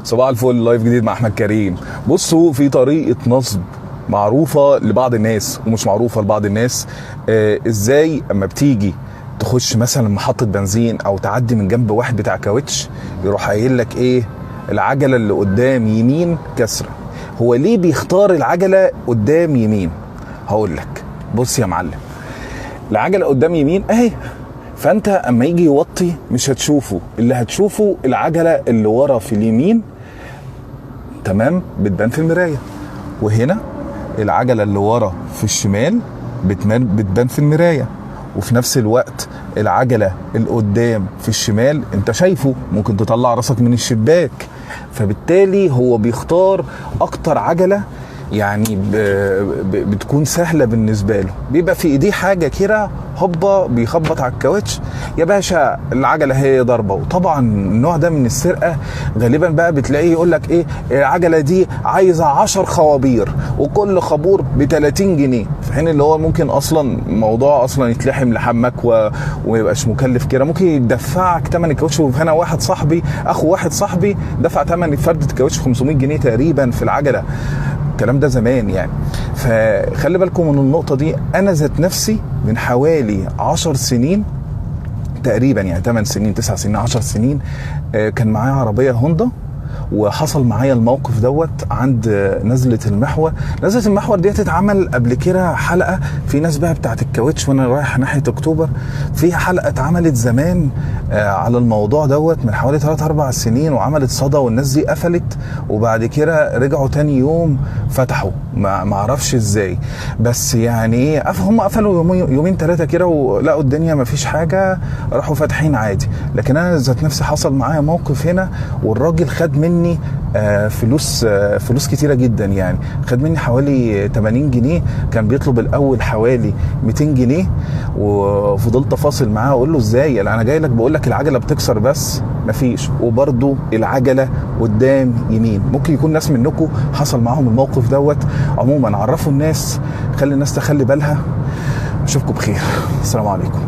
صباح الفل، live جديد مع احمد كريم. بصوا، في طريقه نصب معروفة لبعض الناس ومش معروفة لبعض الناس. ازاي اما بتيجي تخش مثلا محطة بنزين او تعدي من جنب واحد بتاع كاوتش يروح قايل لك ايه؟ العجلة اللي قدام يمين كسره. هو ليه بيختار العجلة قدام يمين؟ هقول لك. بص يا معلم، العجلة قدام يمين اهي، فانت اما يجي يوطي مش هتشوفه، اللي هتشوفه العجلة اللي ورا في اليمين، تمام، بتبان في المراية، وهنا العجلة اللي ورا في الشمال بتبان في المراية، وفي نفس الوقت العجلة اللي قدام في الشمال انت شايفه، ممكن تطلع راسك من الشباك. فبالتالي هو بيختار اكتر عجله يعني بتكون سهلة بالنسبة له، بيبقى في ايديه حاجة كده هوبا بيخبط على الكاوتش يا باشا، العجلة هي ضربه. وطبعا النوع ده من السرقة غالبا بقى بتلاقيه يقول لك ايه؟ العجلة دي عايزه 10 خوابير وكل خابور ب 30 جنيه، في حين اللي هو ممكن اصلا موضوع اصلا يتلحم لحم مكوى وما يبقاش مكلف كده، ممكن يدفعك ثمن الكاوتش. وهنا واحد صاحبي، اخو واحد صاحبي، دفع ثمن فرده الكاوتش 500 جنيه تقريبا في العجلة. الكلام ده زمان يعني، فخلي بالكم من النقطة دي. أنا ذات نفسي من حوالي 10 سنين تقريبا، يعني 8 سنين 9 سنين 10 سنين، كان معايا عربية هوندا، وحصل معايا الموقف دوت عند نزلة المحور. نزلة المحور دي اتعمل قبل كده حلقة في ناس بقى بتاعت الكاوتش وانا رايح ناحية اكتوبر، في حلقة اتعملت زمان على الموضوع دوت من حوالي 3-4 سنين، وعملت صدى والناس دي قفلت، وبعد كده رجعوا تاني يوم فتحوا، ما اعرفش ازاي، بس يعني ايه، هم قفلوا يومين 3 كده ولقوا الدنيا ما فيش حاجة، راحوا فاتحين عادي. لكن انا ذات نفسي حصل معايا موقف هنا، والراجل خد مني فلوس كتيرة جدا، يعني خد مني حوالي 80 جنيه، كان بيطلب الأول حوالي 200 جنيه، وفضلت افاصل معاه اقول له ازاي انا جاي لك بقول لك العجلة بتكسر بس مفيش، وبرده العجلة قدام يمين. ممكن يكون ناس منكم حصل معاهم الموقف دوت. عموما عرفوا الناس، خلي الناس تخلي بالها. اشوفكم بخير، السلام عليكم.